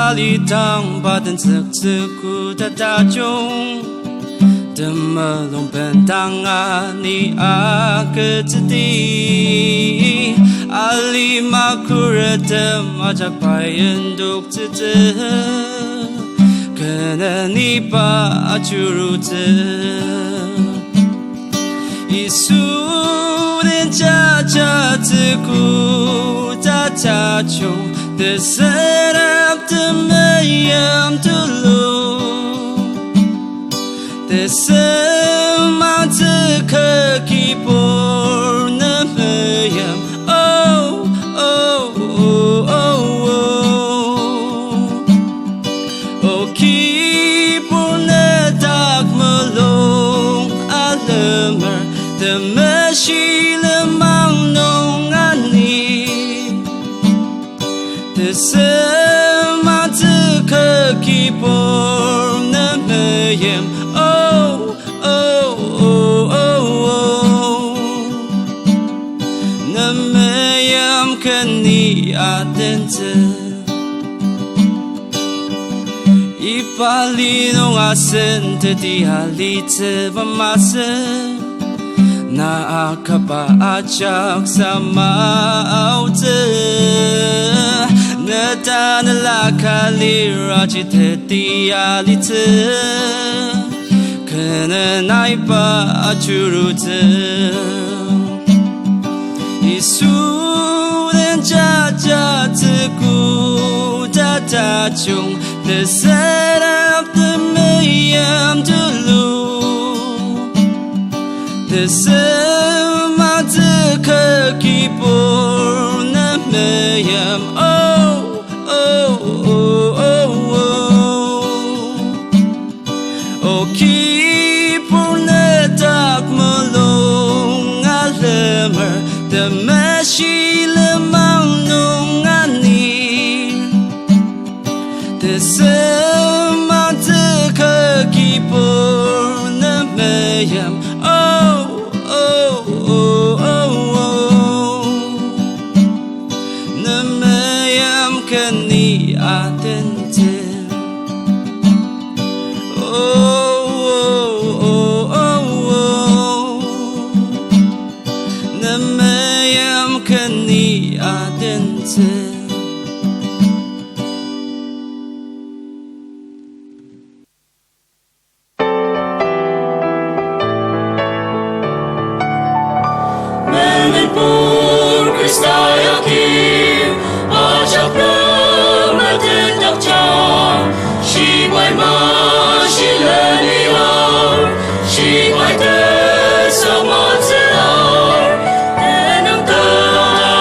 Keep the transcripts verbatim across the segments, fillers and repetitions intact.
Alidang pa tenzüktsüku ta tajung, temulung bendanga ni agütsüdi. Alima khuretem ajak pai endoktsütsü, kü neni pa ajurutsü. Yisu den jajatsüku ta tajung, tesünep temeim tulu. Tesem angtsü kü kibur nemeim, oh, oh, oh, oh. O kibur ne dak mulung alemer, temeshi lenmang nung ani. Tesem angtsü kü kibur nemeim, oh, oh, oh, oh, oh. Nemeim kü ni atentsü. Iba li nung asen teti alitsüba masü. Na akaba ajak sama aotsü. Ne tanela kaliraji teti alitsü. Kü neni pa ajurutsü. Yisu den jajatsüku ta tajung, tesünep temeim tulu. Tesem angtsü kü kibur nemeim, oh, oh, oh, oh, oh. O kibur ne dak mulung alemer, temeshi lenmang nung ani. Tesem angtsü kü kibur nemeim, oh, oh, oh, oh, oh. Nemeim kü ni atentsü. Oh, oh, oh, oh, oh. Nemeim kü ni atentsü. Menenpur Khrista yagi, ajak nümetetdakjang, shibai mashi leniar, shibai tesamatsüar, tenüng tala,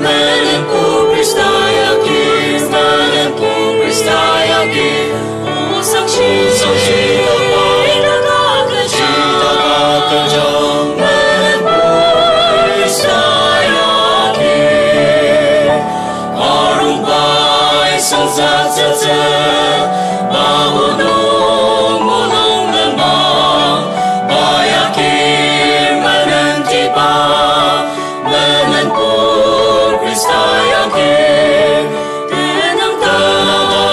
Menenpur Khrista yagi, Menenpur Khrista yagi, osang shi, osang shi, ita ka kecha, ita ka kecha, Menenpur Khrista yagi. Arung bai sangsa tsetse, ba onok mulung lenmang, ba yagi menentiba, Menenpur Khrista yagi, tenüng tala,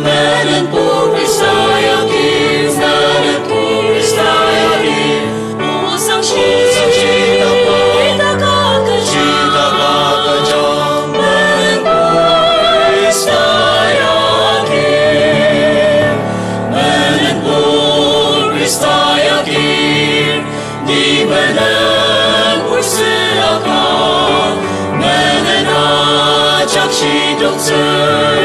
Menenpur Khrista yagi, Menenpur Khrista yagi, osang shi, osang shi, ita ka kecha, ita ka kecha, Menenpur Khrista yagi, Menenpur Khrista yagi. Ni menen otsü aka, menen ajak shidoktsür,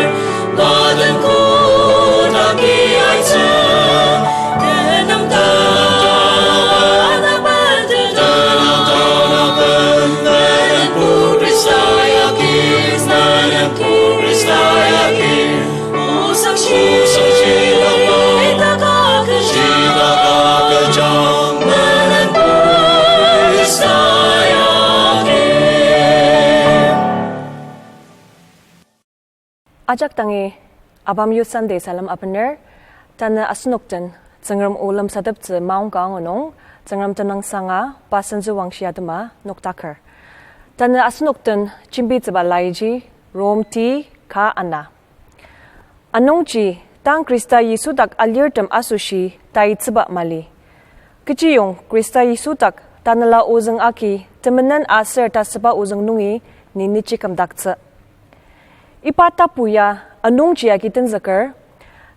pa den koda ki aitsü, tenüng tala, tenüng tala, Menenpur Khrista yagi, Menenpur Khrista yagi. Osang shi, osang shi, ita ka kecha, ita ka kecha, Menenpur Khrista yagi. Ajak dangi ABAM Youth Sunday salem abener, tanü asenok den Tsüngrem o lemsateptsü maongka angu nung, Tsüngrem tenüngsanga pa sentsü wangshi atema noktaker. Tanü asenok den jembitsüba laiji Rom ti ka ana. Anungji, tang Khrista Yisu dak alirtem asoshi taitsüba mali. Kechiyong Khrista Yisu dak tanela ozüng agi temenen aser tasüba ozüng nungi ni nüchikümdaktsü. Iba tapu ya anungji agi tenzüker,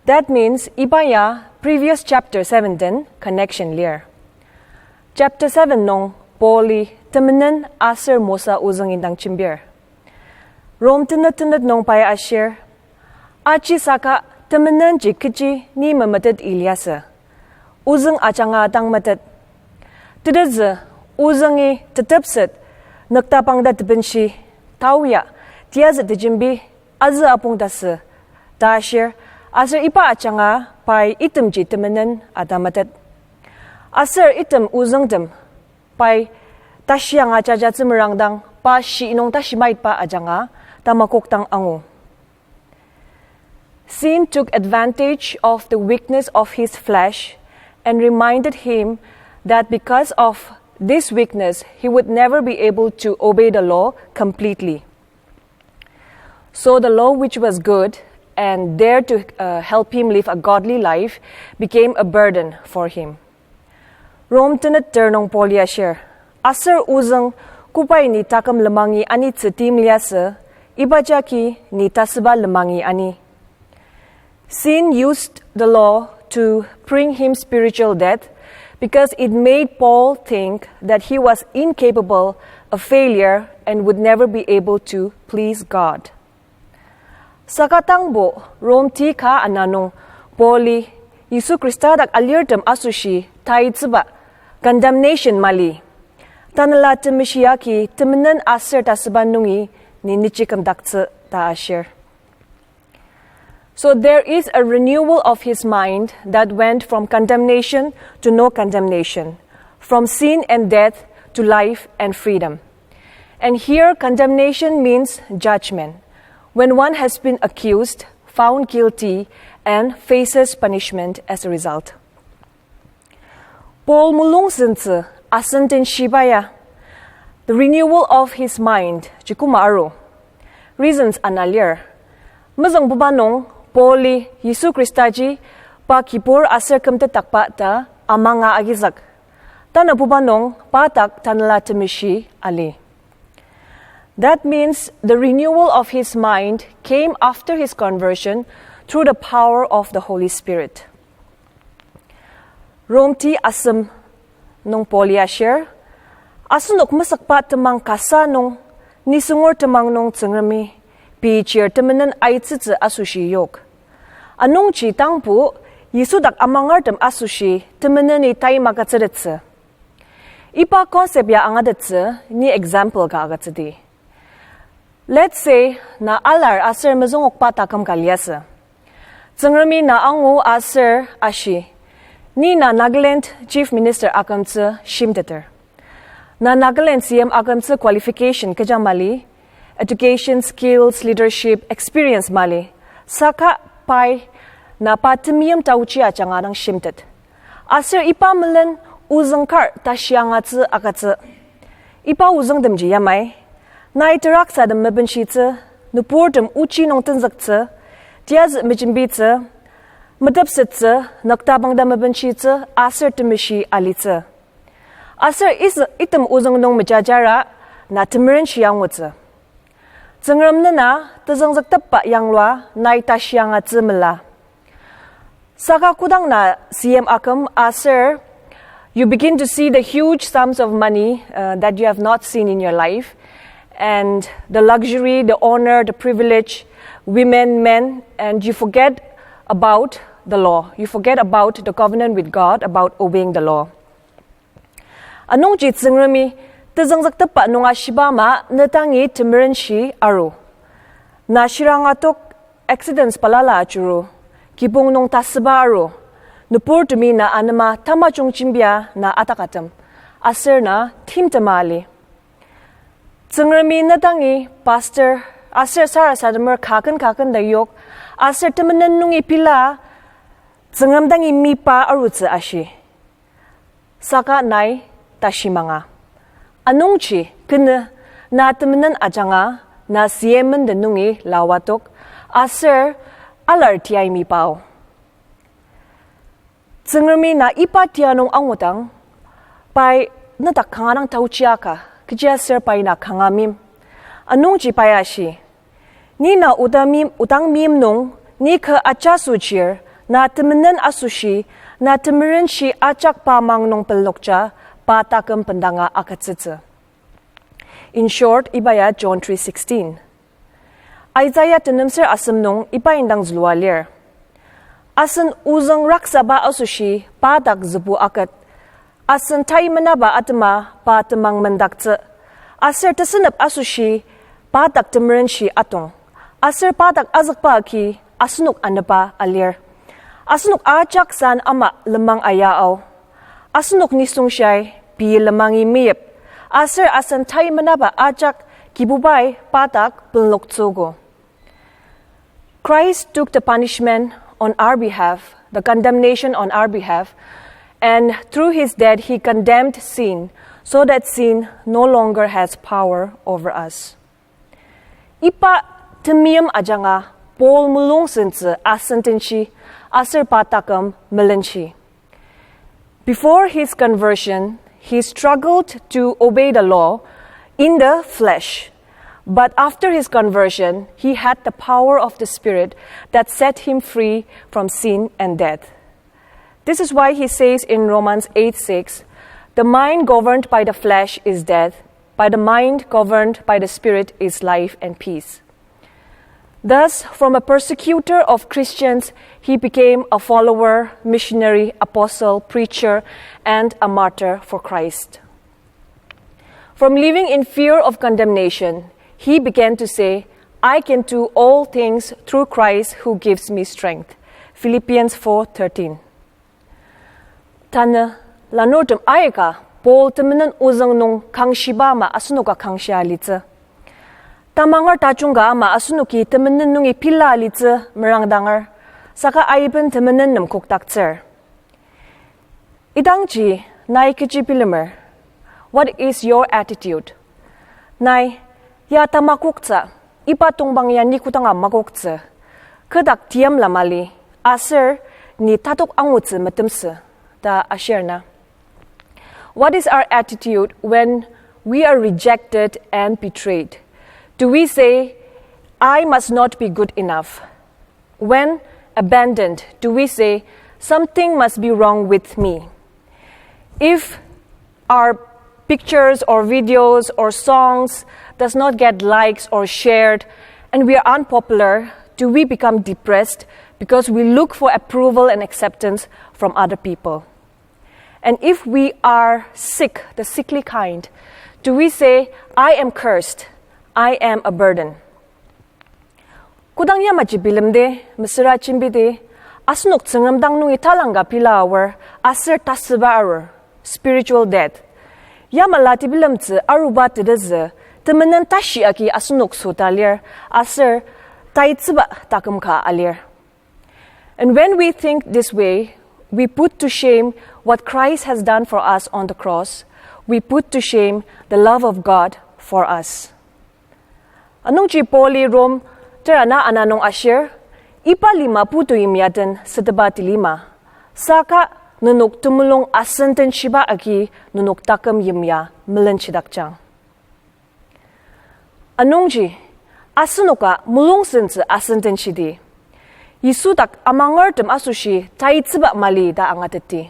that means iba ya previous chapter seven den connection lir. Chapter seven nung Pauli temenen aser mosa ozüng indang jembir. Rom tenet tenet nung pai ashir, aji saka temenenji kechi ni memetet iliasü. Ozüng ajanga dang metet. Tetezü, ozüngi tetepset, nüktabangta tebenshi, taoya, tiyazü tejembi, azü apong tasü, ta ashir, aser iba ajanga pai itemji temenen ata metet. Aser item ozüngtem, pai tashianga jajatsü merangdang pa shi nung tashi maitba ajanga tamakokdang angu. Sin took advantage of the weakness of his flesh and reminded him that because of this weakness, he would never be able to obey the law completely. So the law, which was good and there to, uh, help him live a godly life, became a burden for him. Rom tenet ter nung Pauli ashir, aser ozüng kobai ni taküm lemangi anitsü tim liasü, iba jagi ni tasüba lemangi ani. Sin used the law to bring him spiritual death because it made Paul think that he was incapable, a failure, and would never be able to please God. Saka tangbo Rom ti ka ana nung Pauli Yisu Khrista dak alirtem asoshi taitsüba condemnation mali. Tanela temeshi agi temenen aser tasüba nungi ni nüchikümdaktsü ta ashir. So there is a renewal of his mind that went from condemnation to no condemnation, from sin and death to life and freedom. And here, condemnation means judgment, when one has been accused, found guilty, and faces punishment as a result. Paul mulung sentsü asen den shiba ya, the renewal of his mind ji koma aru. Reasons ana lir. Mezüngbuba nung Pauli Yisu Khristaji pa kibur aser kümtetdakba ta amanga agizük. Tanabuba nung pa dak tanela temeshi ali. That means the renewal of his mind came after his conversion through the power of the Holy Spirit. Rom ti asem nung Pauli ashir, asenok mesükba temang kasa nung, nisungur temang nung Tsüngremi pei chir temenen aitsütsü asoshi yok. Anungji tangbo, Yisu dak amangertem asoshi temeneni tai magütsütettsü. Iba concept ya angatettsü ni example ka agütsüdi. Let's say, na alar aser mezüngokba taküm ka liasü. Tsüngremi na angu aser ashi, ni na Nagaland Chief Minister akümtsü shimteter. Na Nagaland C M akümtsü qualification kecha mali, education, skills, leadership, experience mali. Saka pai na pa temeim taochi ajanga dang shimtet. Aser iba melen ozüng kar tashi angatsü agütsü. Iba ozüngtemji yamai, nai teraksatem mebenshitsü, nüburtem ochi nung tenzüktsü, tiyazü mejembitsü, metepsettsü, noktabangta mebenshitsü, aser temeshi alitsü. Aser is-, item ozüng nung mejajara, na temerenshi angutsü. Tsüngrem nena tezüngzüktepba yanglua nai tashi angatsü mela. Saka kodang na C M aküm aser, you begin to see the huge sums of money, uh, that you have not seen in your life, and the luxury, the honor, the privilege, women, men, and you forget about the law. You forget about the covenant with God, about obeying the law. Anungji Tsüngremi tezüngzüktepba nung ashiba ama ne dangi temerenshi aru. Na shirang atok accidents balala ajuru, kibong nung tasüba aru, nüburtemi na anema tamajung jembia na atakatem, aser na timtema ali. Tsüngremi ne dangi pastor, aser sarasademer kaken kaken ta yok, aser temenen nungi pila, Tsüngrem dangi mipa arutsü ashi. Saka nai tashi manga. Anungji kenü na temenen ajanga, na siemen den nungi lawatok, aser alar tiaimi pao. Tsüngremi na iba tia nung angudang, pai nedak kanga dang taochi aka, kechiaser pai na kanga meim. Anungji pai ashi, ni na odang meim, odang meim nung, ni kü ajaso chir, na temenen asoshi, na temerenshi ajak pa mang nung pelokja, pa taküm bendanga agütsütsü. In short, iba ya John three sixteen. Isaiah tenem ser asem nung iba indang zülua lir. Asen ozüng raksaba asoshi pa dak zübu aket. Asen tai menaba atema pa temang mendaktsü. Aser tesünep asoshi pa dak temerenshi atong. Aser pa dak azükba agi asenok anepa alir. Asenok ajak san ama lenmang aya ao. Asenok nisung shia pei lemangi meyip. Aser asen tai menaba ajak Kibubai pa dak penloktsüogo. Christ took the punishment on our behalf, the condemnation on our behalf, and through his death he condemned sin, so that sin no longer has power over us. Iba temeim ajanga Paul mulung sentsü asen tenshi, aser pa taküm melenshi. Before his conversion, he struggled to obey the law in the flesh. But after his conversion, he had the power of the Spirit that set him free from sin and death. This is why he says in Romans eight six, "The mind governed by the flesh is death, but the mind governed by the Spirit is life and peace." Thus, from a persecutor of Christians, he became a follower, missionary, apostle, preacher, and a martyr for Christ. From living in fear of condemnation, he began to say, "I can do all things through Christ who gives me strength." Philippians four thirteen. Tanü lanurtem aika Paul temenen ozüng nung kangshiba ama asenoka kangshia litsü. Tamanger tajungka ama asenoki temenen nungi pila litsü merangdanger, saka aiben temenen nem kokdaktsür. Idangji nai kechi bilemer? What is your attitude? Nai, ya tamakoktsü, iba tongpang ya ni kodanga makoktsü, kü dak tiamla mali, aser ni tatok angutsü metemsü, ta ashir na. What is our attitude when we are rejected and betrayed? Do we say, "I must not be good enough"? When abandoned, do we say, "Something must be wrong with me"? If our pictures or videos or songs does not get likes or shared, and we are unpopular, do we become depressed because we look for approval and acceptance from other people? And if we are sick, the sickly kind, do we say, "I am cursed, I am a burden"? Kodang yamaji bilemdi, mesüra jembidi, asenok Tsüngrem dang nungi talangka pila aor, aser tasüba arur, spiritual death. Yamala tebilemtsü aruba tetezü, temenen tashi agi asenok sota lir, aser taitsüba taküm ka alir. And when we think this way, we put to shame what Christ has done for us on the cross. We put to shame the love of God for us. Anungji Pauli Rom tera na ana nung ashir, iba lima putu yimya den süteba tilima. Saka nenok temulung asen tenshiba agi nenok taküm yimya melenshidakjang. Anungji, asenoka mulung sentsü asen tenshidi, Yisu dak amangertem asoshi taitsüba mali ta angatetti.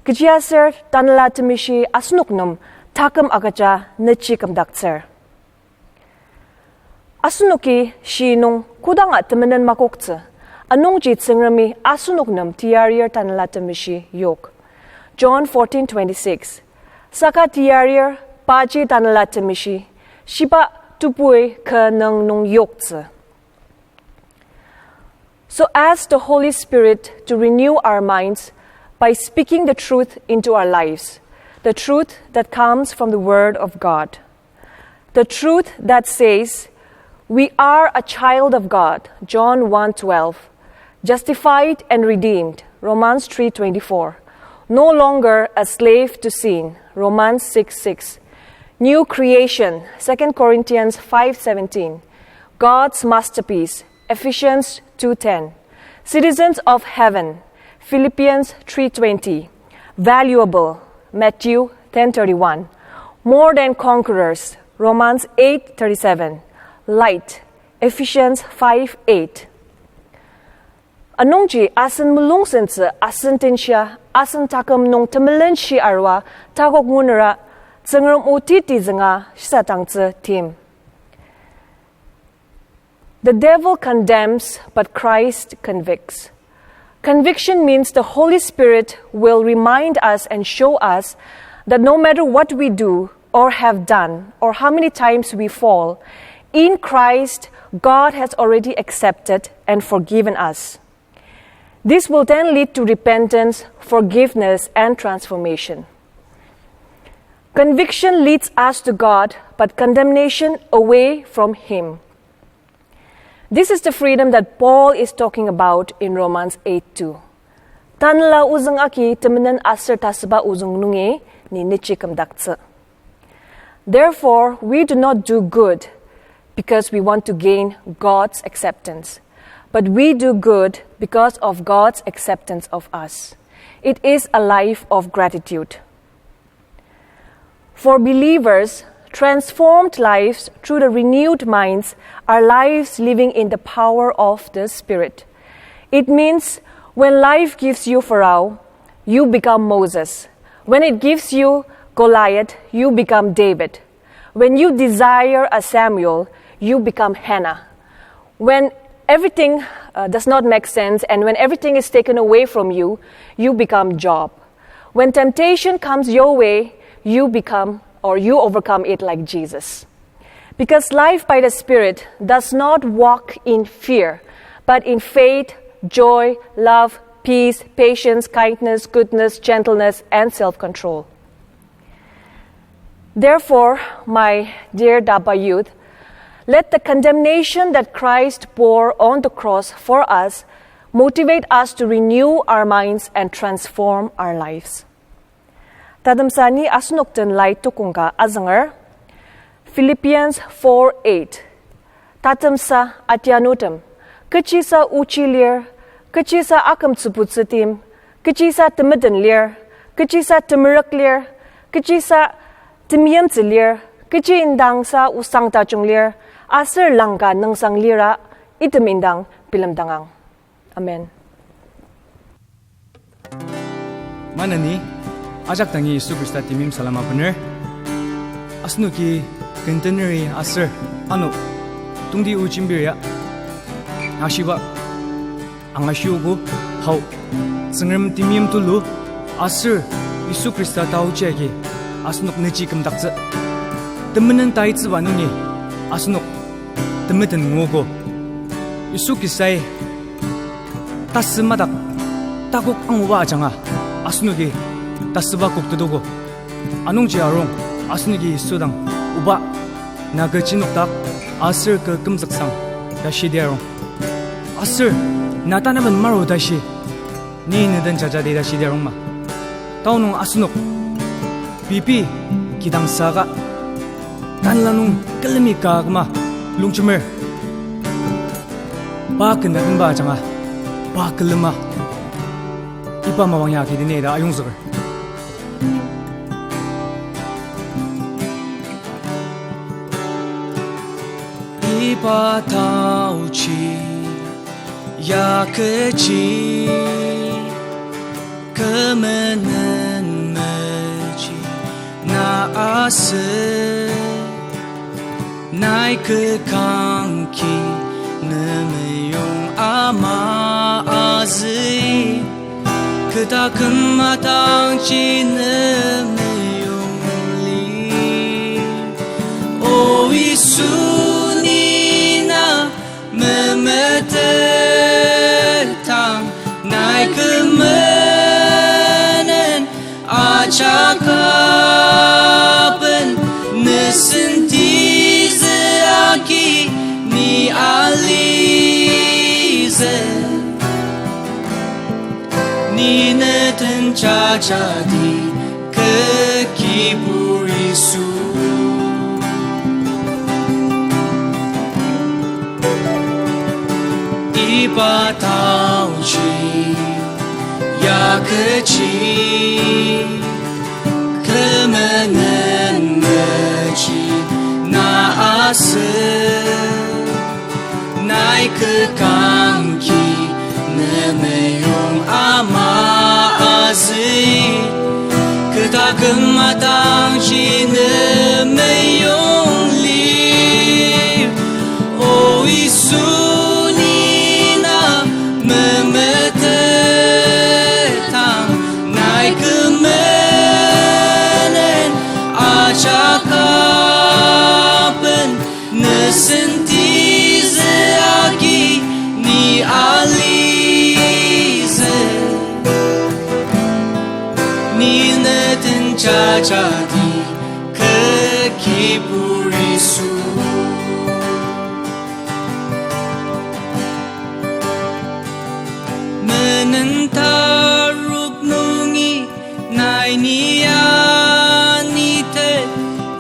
Kechiaser Tanela Temeshi asenok nem taküm agüja nechi kümdaktsür. Asenoki shi nung kodanga temenen makoktsü, anungji Tsüngremi asenok nem tiyarir Tanela Temeshi yok. John fourteen twenty-six. Saka tiyarir paji Tanela Temeshi, shiba tebui kü nüng nung yoktsü. So ask the Holy Spirit to renew our minds by speaking the truth into our lives, the truth that comes from the Word of God. The truth that says, "We are a child of God," John one twelve, "justified and redeemed," Romans three twenty-four, No longer a slave to sin, Romans six six. New creation, Second Corinthians five seventeen. God's masterpiece, Ephesians two ten. Citizens of heaven, Philippians three twenty. Valuable, Matthew ten thirty-one. More than conquerors, Romans eight thirty-seven. Light, Ephesians five eight. Anungji asen mulung sentsü, asen tenshia, asen taküm nung temelenshi arua, takok ngunera, Tsüngrem o titi zünga shisadangtsü tim. The devil condemns, but Christ convicts. Conviction means the Holy Spirit will remind us and show us that no matter what we do or have done, or how many times we fall, in Christ, God has already accepted and forgiven us. This will then lead to repentance, forgiveness, and transformation. Conviction leads us to God, but condemnation away from Him. This is the freedom that Paul is talking about in Romans eight two. Tanela ozüng agi temenen aser tasüba ozüng nungi ni nechi kümdaktsü. Therefore, we do not do good because we want to gain God's acceptance, but we do good because of God's acceptance of us. It is a life of gratitude. For believers, transformed lives through the renewed minds are lives living in the power of the Spirit. It means when life gives you Pharaoh, you become Moses. When it gives you Goliath, you become David. When you desire a Samuel, you become Hannah. When everything, uh, does not make sense and when everything is taken away from you, you become Job. When temptation comes your way, you become or you overcome it like Jesus. Because life by the Spirit does not walk in fear, but in faith, joy, love, peace, patience, kindness, goodness, gentleness, and self-control. Therefore, my dear Daba youth, let the condemnation that Christ bore on the cross for us motivate us to renew our minds and transform our lives. Tatemsa ni asenok den lai tukong ka azünger. Philippians four eight. Tatemsa atianutem. Kechisa ochi lir, kechisa akümtsübutsü tim, kechisa temeten lir, kechisa temerük lir, kechisa temeimtsü lir, kechi indangsa osang tajung lir, aser langka nüngsang lira, item indang bilemdangang. Amen. Maneni, ajak dangi Yisu Khrista temeim salem abener. Asenoki kenteneri aser ano tongti o jembir ya ashiba angashiogo hao, Tsüngrem temeim tulu aser Yisu Khrista taochi agi asenok nechi kümdaktsü. Temenen taitsüba nungi asenok temeten nguogo. Yisu Khristai tasü madak takok anguba ajanga asenoki tasüba koktetogo. Anungji arung, asenoki Yisu dang oba, na kü chinokdak aser kü kümzüksang ta shidi arung. Aser na tanaben maru tashi, ni neden jajadi ta shidi arungma. Taonung asenok pei pei kidang saka tanela nung külemi ka küma longjemer, pa ken ta tenba ajanga pa külema iba mapang ya kidini ta ayongzüker. Iba taochi ya kechi kü menen mechi na asü, nai kü kangki ne meyong ama azü, kü taküm atangji ne meyong li. O Yisu, ni na memetetang, nai kü menen ajak aben, ne sentizü agi ni alizü. Ni Ne den jajadi, kü kibur Yisu. Iba taoji, ya kechi, kü menen meji na asü. Nai kü kangki ne meyong ama azü, kü taküm atangji ne meyong lir. O Yisu, ni na memetetang, nai kü menen ajak aben, ne sentizü agi ni alizü. Ni ne den jajadi, kü kibur Yisu. Menen tarok nungi nai ni anitet,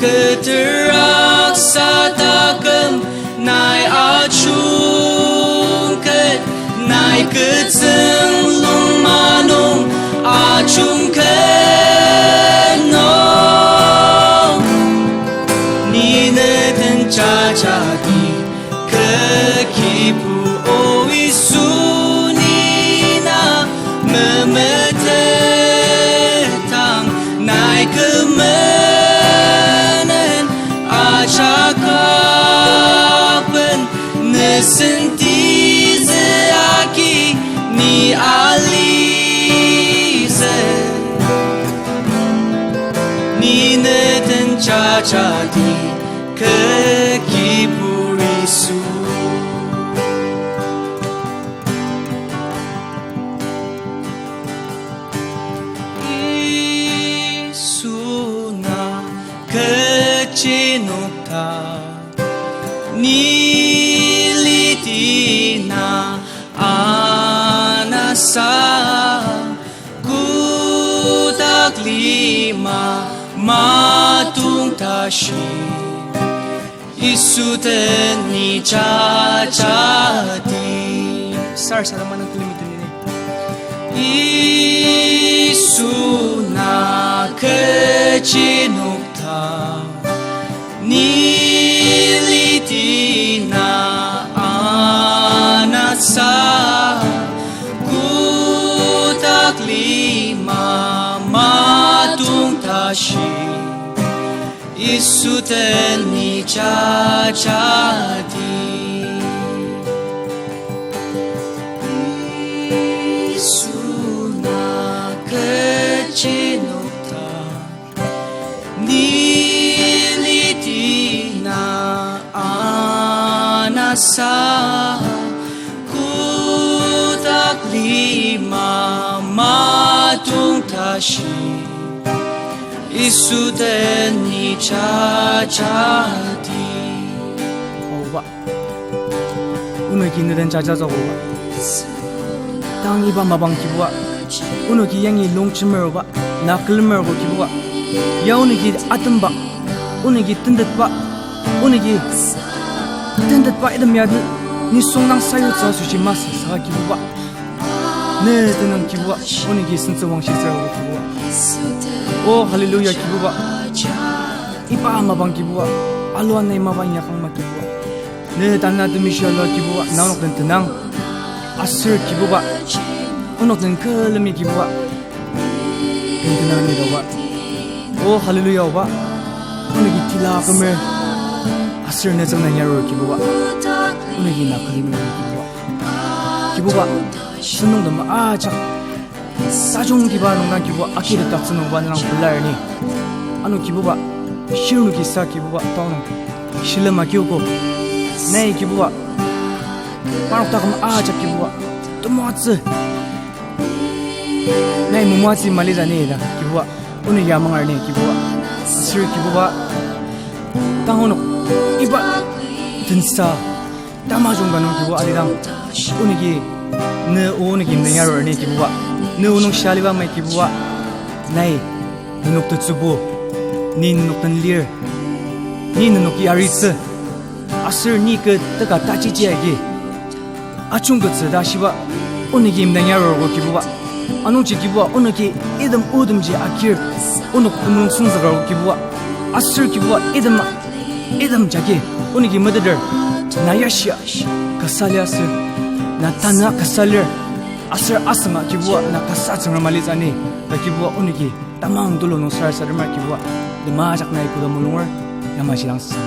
kü teraksa taküm nai ajungket, nai kü tsünglung manung ajungket nung, ni ne den jajadi, kü kibur. O Yisu, ni na memetetang, nai kü menen ajak aben, ne sentizü agi ni alizü. Ni ne den jajadi, kü kibur Yisu. Yisu, na kechi nokta, ni liti na anasa, kotak lima matung tashi, Yisu den ni jajadi. Sar sara manang külemi tenine. Yisu, na kechi nokta, ni liti na anasa, kotak lima matung tashi, Yisu den ni jajadi. Yisu, na kechi nokta, ni liti na anasa, kotak lima matung tashi, Yisu den ni jajadi. Oba. Onoki ne den jajatsüogo ba. Tang iba mapang Kibuba, onoki yangi longjemer oba, na külemer ogo Kibuba. Ya onoki atemba, onoki tentetba, onoki tentetba item ya ne, nisung dang sayutsü asoshi masü saka Kibuba, ne tenüng Kibuba, onoki sentsü wangshitsür ogo Kibuba. O hallelujah Kibuba. Iba mapang Kibuba, alua nai mapang inyakang ma Kibuba. Ne tanü temeshi alua Kibuba, na onok den tenang. Aser Kibuba, onok den külemi Kibuba, den tenang ni daoba. O hallelujah oba, onoki tila kümer, aser ne tsüngna yarur Kibuba, onoki na külemi Kibuba. Kibuba, senung tema ajak tajung kiba nung dang Kibuba akirita tsünungba nang pelar ni. Ano Kibuba, shirnoki sa Kibuba taonung shilem akiogo. Nai Kibuba, parnok taküm ajak Kibuba temoatsü, nai momoatsü malila ni la Kibuba, onoki ya mangar ni Kibuba. Aser Kibuba, tang onok iba tensa tamajung ka nung Kibuba alidang, onoki, ne o onoki ne yarur ni Kibuba. Ne onok shia aliba mai Kibuba, nai nenok tetsübo, ni nenok den lir, ni nenok yaritsü, aser ni kü teka tajiji agi ajungkettsü ta shiba, onoki imdang yarogo Kibuba. Anungji Kibuba, onoki item otemji akir, onok temulung songzüker Kibuba. Aser Kibuba, item, item jagi onoki meteter, na yashia kasa liasü, na tanü kasa lir, aser asünga Kibuba na kasa Tsüngrem alitsü ni, ta Kibuba onoki tamang tulu nung sarasademer Kibuba, temajak nai koda mulunger, yamaji dang sasa.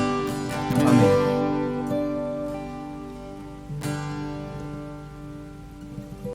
Amen.